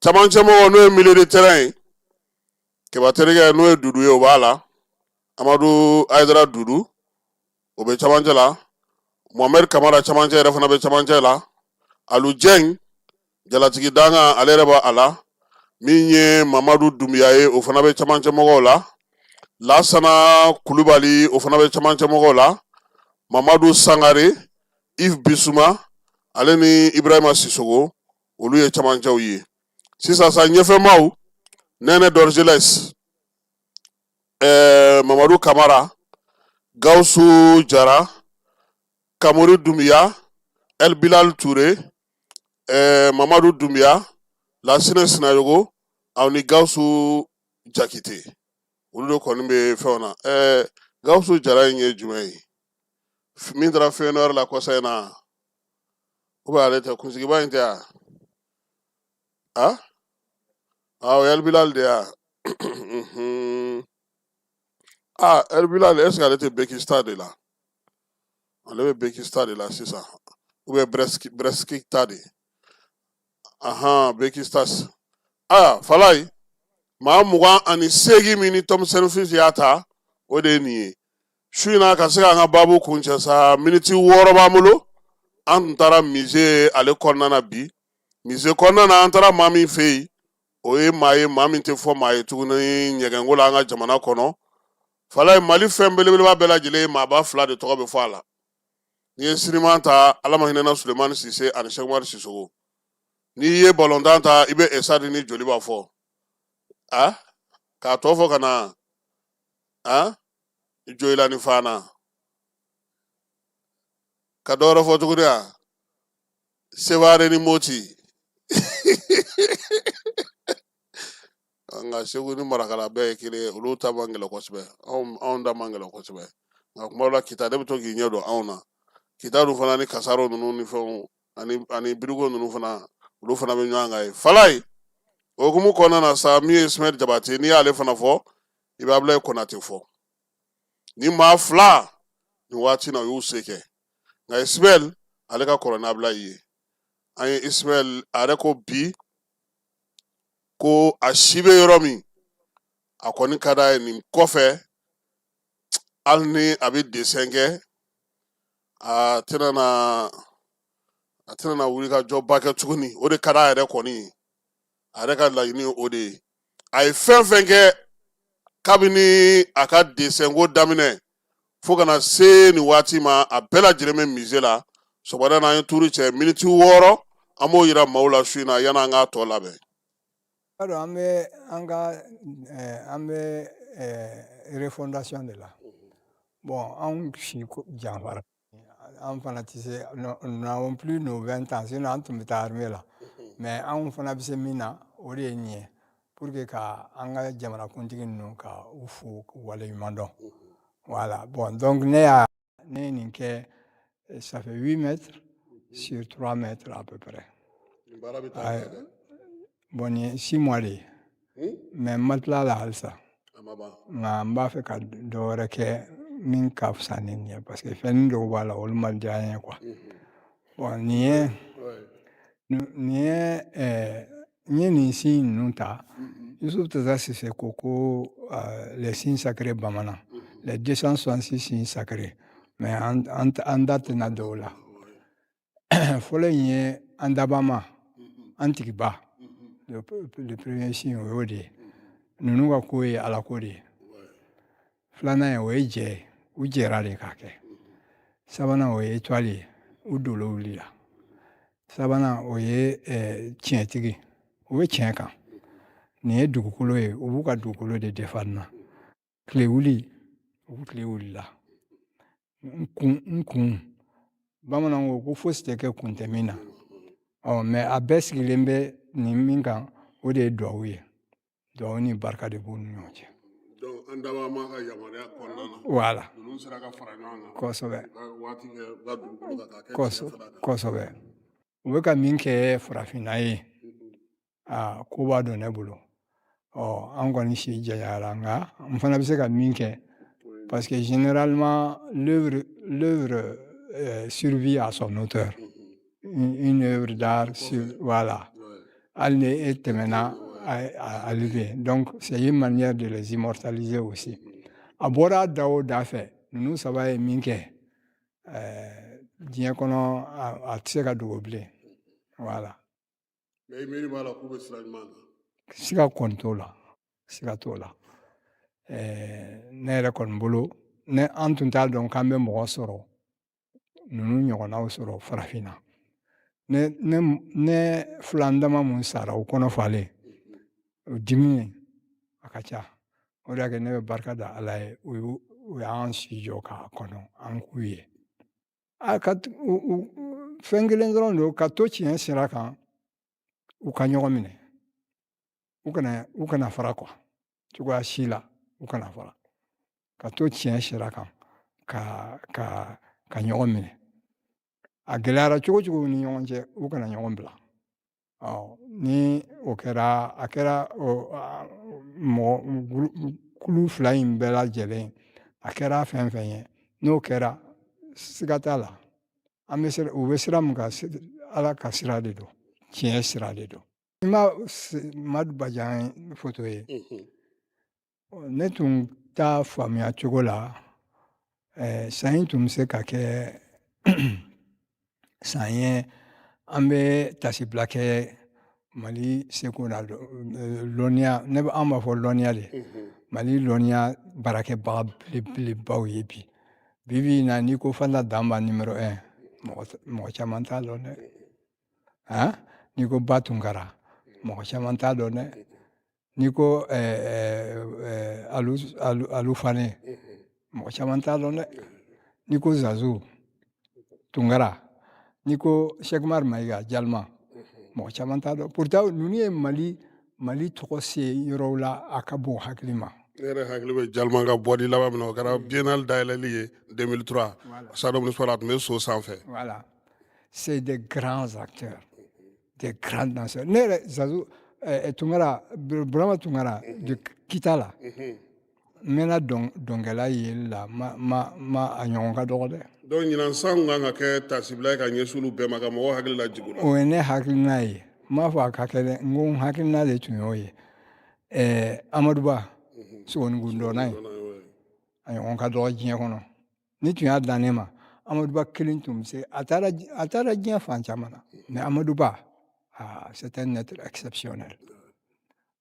camancɛ mɔgɔ, n'o ye milieu de terrain ye, Keba terikɛ, n'o ye Dudu ye, o b'a la. Amadu Ayidara Dudu, o bɛ camancɛ la. Mohamed Kamara, camancɛ yɛrɛ fana bɛ camancɛ la. Alu Jɛn, jalatigi danga, ale yɛrɛ b'a la. Min ye Mamadu Dunbiya ye, o fana bɛ camancɛ mɔgɔw la. Lasana Kulubali, o fana bɛ camancɛ mɔgɔw la. Mamadu Sangare, Yves Bisuma, ale ni Ibrahima Sisogo, olu ye camancɛw ye. Sisan sa, ɲɛfɛmaw, Nɛnɛ Dorgelès, Mamadu Kamara, Gawusu Jara, Kamori Dunbiya, El Bilal Ture, Mamadu Dunbiya, Lasinɛ Sinayogo, aw ni Gawusu Jakite, olu de kɔni bɛ fɛnw na. Gawusu Jara in ye jumɛn ye? Min taara Feyenoord la kɔsa in na, ou bien ale tɛ kunsigiba in tɛ wa? Ah, o ye El Bilal de ye wa? Ah, El Bilal, est ce que ale tɛ Bekista de la? Ale bɛ Bekista de la sisan, ou bien Breskita de? Ahan, Bekistas. Ah, Falaye, maa 28 min ni Tom Saintfiet y'a ta, o de ye nin ye. Su in na, ka se k'an ka baabu kuncɛ sa, miniti 6 b'an bolo. An tun taara musée ale kɔnɔna na bi. Musée kɔnɔna na, an taara maa min fɛ yen, o ye maa ye, maa min tɛ fɔ maa ye tuguni ɲɛgɛnko la an ka jamana kɔnɔ. Falaye, Mali fɛn belebeleba bɛɛ lajɛlen ye, maaba fila de tɔgɔ bɛ fɔ a la. N'i ye siniman ta, Ala ma hinɛna Sulemani Sise ani Sɛkumari Sisogo. N'i ye balontan ta, i bɛ Esadi ni Joliba fɔ. A k'a tɔ fɔ ka na a Joyila ni Fana, ka dɔ wɛrɛ fɔ tuguni. A Sevare ni Moti. Nka Segu ni Marakala bɛɛ ye kelen ye, olu ta man gɛlɛn kosɛbɛ, anw ta man gɛlɛn kosɛbɛ. Nka kuma dɔ la Kita de bɛ to k'i ɲɛ don anw na. Kita dun fana ni kasaro ninnu ni fɛnw ani birigo ninnu fana, olu fana bɛ ɲɔgɔn kan ye. Falaye, o hukumu kɔnɔna na sa, min ye Ismaël Jabate, n'i y'ale fana fɔ, i bɛ Abulaye Konate fɔ. Ni maa fila nin waati na, u y'u se kɛ. Nka Ismaël, ale ka kɔrɔ ni Abulaye ye. An ye Ismaël, a yɛrɛ ko bi ko a si bɛ yɔrɔ min, a kɔni ka d'a ye nin kɔfɛ, hali ni a bɛ dessin kɛ, a tɛna na wuli ka jɔba kɛ tuguni. O de ka d'a yɛrɛ kɔni ye, a yɛrɛ ka laɲini ye o de ye. A ye fɛn fɛn kɛ kabini a ka dessin ko daminɛ fo ka na se nin waati ma, a bɛɛ lajɛlen bɛ musée la. Sɔgɔmada in na, an ye turu cɛ miniti 6, an b'o yira maaw la su in na, yanni an k'a tɔ labɛn. B'a dɔn, an bɛ an ka an bɛ refondation de la. Bon, anw si janfara, an fana tɛ se, nous n'avons plus nos 20 ans, sinon an tun bɛ taa armée la. Mais anw fana bɛ se min na, o de ye nin ye, pour que ka an ka jamanakuntigi ninnu ka u fo k'u waleɲuman dɔn. Voilà. Bon, donc ne ye nin kɛ, ça fait 8 mètres sur 3 mètres à peu près. Bon, nin ye 6 mois de ye, mais n ma tila la halisa. Nka n b'a fɛ ka dɔ wɛrɛ kɛ min ka fisa ni nin ye, parce que fɛnnin dɔw b'a la, olu ma diya n ye quoi. Bon, nin ye n ye nin signe ninnu ta. Youssouf Tata Cissé ko les signes sacrés bamanan, les 266 signes sacrés, mais an da tɛna don o la. Fɔlɔ in ye an dabama, an tigiba, le premier signe, o y'o de ye. Ninnu ka ko ye Ala ko de ye. Filanan ye, o ye jɛ ye, u jɛra de k'a kɛ. Sabanan, o ye étoile ye, u dolo wulila. Sabanan, o ye tiɲɛtigi, u bɛ tiɲɛ kan. Nin ye dugukolo ye, u b'u ka dugukolo de défendre na. Tile wuli, u tile wulila. N kun, bamananw ko ko fosi tɛ kɛ kun tɛ min na. Ɔ, mais a bɛɛ sigilen bɛ nin min kan, o de ye duwawu ye. Duwawu ni barika de b'u ni ɲɔgɔn cɛ. Donc an dabama ka yamaruya kɔnɔna na, voilà, ninnu sera ka fara ɲɔgɔn kan. Kosɛbɛ. U ka waati kɛ u ka dugukolo kan k'a kɛ tiɲɛ fana kan. Kosɛbɛ. U bɛ ka min kɛ farafinna ye, aa, ko b'a dɔn ne bolo. Ɔ, an kɔni si janyara, nka n fana bɛ se ka min kɛ, parce que généralement l'œuvre survit à son auteur. Une œuvre d'art sur, voilà, hali ni e tɛmɛna, ale bɛ yen. Donc c'est une manière de les immortaliser aussi. A bɔra da o da fɛ, ninnu saba ye min kɛ diɲɛ kɔnɔ, a tɛ se ka dogo bilen. Voilà. Mais i miiri b'a la k'u bɛ sira ɲuman kan? Siga kɔni t'o la, siga t'o la. Ne yɛrɛ kɔni bolo, ne an tun t'a dɔn k'an bɛ mɔgɔ sɔrɔ, ninnu ɲɔgɔnnaw sɔrɔ farafinna. Ne filan dama mun sara, u kɔnɔ falen, o dimi a ka ca. O de y'a kɛ ne bɛ barika da Ala ye, u y'an si jɔ k'a kɔnɔ an k'u ye. A ka fɛn kelen dɔrɔn don, ka to tiɲɛ sira kan, u ka ɲɔgɔn minɛ, u kana fara quoi, cogoya si la u kana fara, ka to tiɲɛ sira kan, ka ɲɔgɔn minɛ. A gɛlɛyara cogo cogo u ni ɲɔgɔn cɛ, u kana ɲɔgɔn bila. Ɔ, ni o kɛra, a kɛra mɔgɔ kulu fila in bɛɛ lajɛlen, a kɛra fɛn fɛn ye, n'o kɛra, siga t'a la, an bɛ sira, u bɛ sira min kan, Ala ka sira de don, tiɲɛ sira de don. I ma Madu Bajan foto ye, ne tun t'a faamuya cogo la. San in tun bɛ se ka kɛ san ye an bɛ tasibila kɛ Mali seko n'a lɔnniya. Ne bɛ, an b'a fɔ lɔnniya de, Mali lɔnniya baarakɛbaga belebelebaw ye. Bi bi in na, n'i ko Fanta Danba numéro 1, mɔgɔ caman t'a dɔn dɛ. Han, n'i ko Ba Tunkara, mɔgɔ caman t'a dɔn dɛ. N'i ko Alu Fane, mɔgɔ caman t'a dɔn dɛ. N'i ko Zazu Tunkara. N'i ko Cheick Oumar Maïga Dialma, mɔgɔ caman t'a dɔn. Pourtant ninnu ye Mali Mali tɔgɔ se yɔrɔw la, a ka bon hakili ma. Ne yɛrɛ hakili bɛ Dialma ka bɔli laban min na, o kɛra biennale dayɛlɛli ye 2003 stade omnisport, a tun bɛ so sanfɛ. Voilà, c'est des grands acteurs, des grands danseurs. Ne yɛrɛ Zazu Tunkara, Burama Tunkara de Kita la, n mɛnna dɔnkɛla yeli la, ma a ɲɔgɔn ka dɔgɔ dɛ. Donc ɲinan san kan ka kɛ tasibila ye ka ɲɛsin olu bɛɛ ma, ka mɔgɔw hakili lajigin u la. O ye ne hakilina ye. N m'a fɔ a ka kɛ dɛ, n ko n hakilina de tun y'o ye. Amaduba Sogonikundɔnna ye, a ɲɔgɔn ka dɔgɔ diɲɛ kɔnɔ. Ni tun y'a dan ne ma, Amaduba kelen tun bɛ se. A taara diɲɛ fan caman na, mais Amaduba, ah, c'est un être exceptionnel.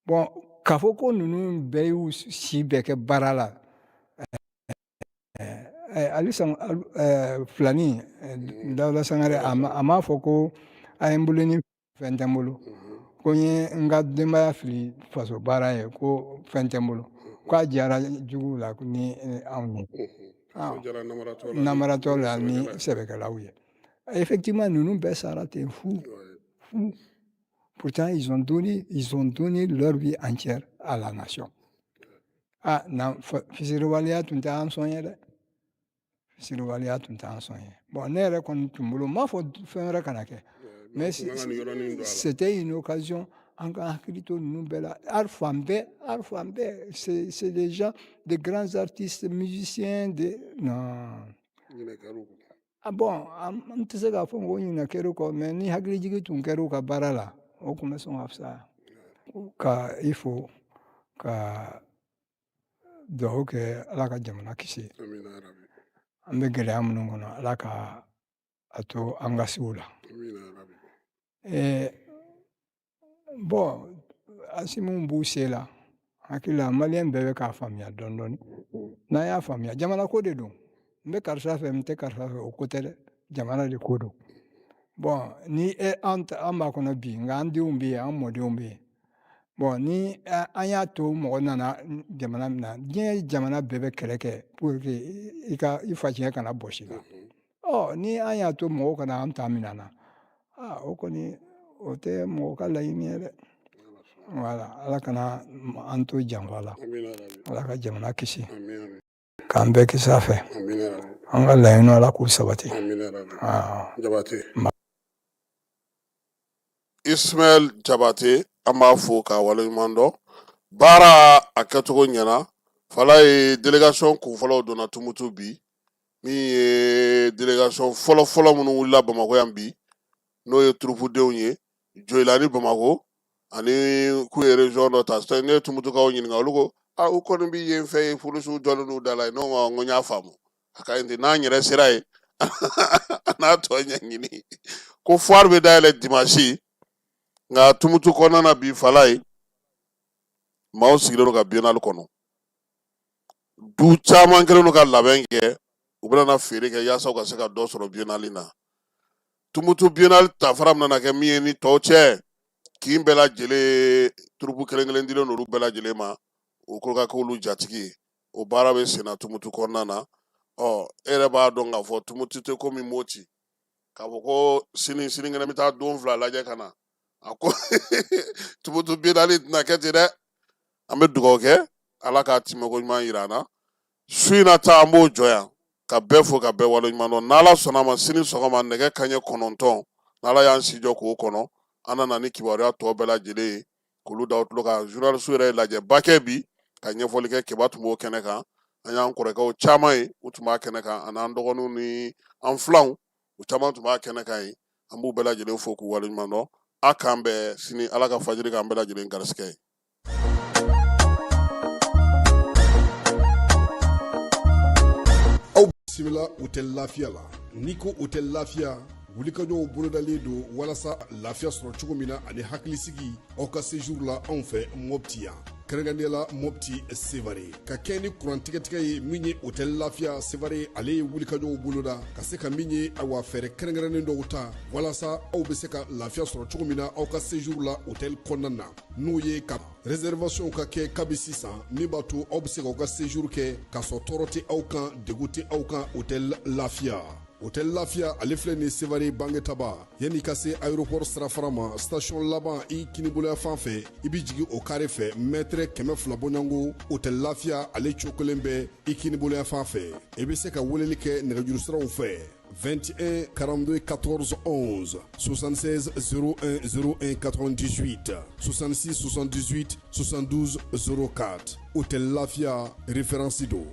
Bon, k'a fɔ ko ninnu bɛɛ y'u si bɛɛ kɛ baara la, Ali Filani Dawuda Sangare, a m'a fɔ ko a ye n bolo ni fɛn tɛ n bolo, ko n ye n ka denbaya fili faso baara ye, ko fɛn tɛ n bolo, k'a diyara juguw la ni anw ye, namaratɔ la ni sɛbɛkɛlaw ye. Effectivement, ninnu bɛɛ sara ten fu fu. Pourtant ils ont donné leur vie entière à la nation. Ah, na fisiriwaleya tun tɛ an sɔn ye dɛ, fisiriwaleya tun tɛ an sɔn ye. Bon, ne yɛrɛ kɔni tun bolo, n m'a fɔ fɛn wɛrɛ kana kɛ, mais c'était une occasion an ka hakili to ninnu bɛɛ la. Art fan bɛɛ, art fan bɛɛ, c'est des gens, des grands artistes, musiciens, des, non, ah bon, an tɛ se k'a fɔ ko ɲinɛ kɛr'u kɔ, mais ni hakilijigi tun kɛr'u ka baara la, o tun bɛ sɔn ka fisaya. Ka i fo, ka dugawu kɛ, Ala ka jamana kisi. An bɛ gɛlɛya minnu kɔnɔ, Ala ka a to an ka se o la. Bon, Asimi b'u se la, hakili la maliyɛn bɛɛ bɛ k'a faamuya dɔɔni dɔɔni. N'an y'a faamuya, jamana ko de don. N bɛ karisa fɛ, n tɛ karisa fɛ, o ko tɛ dɛ, jamana de ko don. Bon, ni an b'a kɔnɔ bi, nka an denw bɛ yen, an mɔdenw bɛ yen. Bon, ni an y'a to mɔgɔ nana jamana min na, diɲɛ jamana bɛɛ bɛ kɛlɛ kɛ pour que i ka i facɛn kana bɔsi la. Ɔ, ni an y'a to mɔgɔw kana an ta minɛ an na, aa, o kɔni o tɛ mɔgɔ ka laɲini ye dɛ. Voilà, Ala kana an to janfa la, Ala ka jamana kisi, k'an bɛɛ kisi a fɛ. An ka laɲiniw, Ala k'u sabati. Ismaël Jabate, an b'a fo k'a waleɲuman dɔn. Baara a kɛcogo ɲɛna. Fala ye délégation kunfɔlɔw donna Tumutu bi, min ye délégation fɔlɔ-fɔlɔ minnu wulila Bamakɔ yan bi, n'o ye turupudenw ye Joyila ni Bamakɔ ani k'u ye région dɔ ta. Ne ye Tumutukaw ɲininka, olu ko a u kɔni bɛ yen fɛ yen, polisiw jɔlen n'u da la yen. Ne ko n ko n y'a faamu, a ka ɲi ten, n'an yɛrɛ sera yen, an n'a tɔ ɲɛɲini. Ko foire bɛ dayɛlɛ dimanche, nka Tumutu kɔnɔna na bi, Fala ye maaw sigilen don ka biennale kɔnɔ. Du caman kɛlen don ka labɛn kɛ, u bɛna na feere kɛ yaasa u ka se ka dɔ sɔrɔ biennale na. Tumutu biennale tafara bɛna kɛ min ye ni tɔw cɛ, kin bɛɛ lajɛlen turupu kelen kelen dilen don olu bɛɛ lajɛlen ma, o ko ka k'olu jatigi ye. O baara bɛ senna Tumutu kɔnɔna na. Ɔ, e yɛrɛ b'a dɔn k'a fɔ Tumutu tɛ komi Moti, k'a fɔ ko sini sinikɛnɛ bɛ taa don fila lajɛ ka na. A ko Tumutu biennale tɛna kɛ ten dɛ. An bɛ dugawu kɛ, Ala k'a tɛmɛko ɲuman yira an na. Su in na ta, an b'o jɔ yan ka bɛɛ fo ka bɛɛ waleɲuman dɔn. N'Ala sɔnna a ma, sini sɔgɔma nɛgɛ kanɲɛ 9, n'Ala y'an si jɔ k'o kɔnɔ, an nana ni kibaruya tɔ bɛɛ lajɛlen ye k'olu da tulo kan. Journaliste yɛrɛ ye lajɛba kɛ bi ka ɲɛfɔli kɛ. Keba tun b'o kɛnɛ kan, an y'an kɔrɔkɛw caman ye, u tun b'a kɛnɛ kan, ani an dɔgɔninw ni an filanw, u caman tun b'a kɛnɛ kan yen. An b'u bɛɛ lajɛlen fo k'u waleɲuman dɔn. A k'an bɛn sini, Ala ka fajiri k'an bɛɛ lajɛlen garisigɛ ye. Aw bisimila hôtel Lafiya la. N'i ko hôtel Lafiya, wulikajɔw bolodalen don walasa lafiya sɔrɔ cogo min na ani hakilisigi aw ka séjour la anw fɛ Mopti yan, kɛrɛnkɛrɛnnenya la Mopti Sevare. Ka kɛ ni kuran tigɛtigɛ ye min ye, hôtel Lafiya Sevare ale ye wulikajɔw boloda ka se ka min ye, awa, fɛɛrɛ kɛrɛnkɛrɛnnen dɔw ta walasa aw bɛ se ka lafiya sɔrɔ cogo min na aw ka séjour la hôtel kɔnɔna na, n'o ye ka réservation ka kɛ kabi sisan, min b'a to aw bɛ se k'aw ka séjour kɛ k'a sɔrɔ tɔɔrɔ tɛ aw kan, degun tɛ aw kan. Hôtel Lafiya. Hôtel Lafiya, ale filɛ nin Sevare Bangetaba, yanni ka se aéroport sirafara ma, station laban i kiniboloya fan fɛ, i bɛ jigin o kare fɛ, mètre 200 bɔɲɔgɔnko. Hôtel Lafiya, ale cokolen bɛ i kiniboloya fan fɛ. I bɛ se ka weleli kɛ nɛgɛjuru siraw fɛ: 21 42 14 11, 76 01 01 98, 66 78 72 04. Hôtel Lafiya, référence don.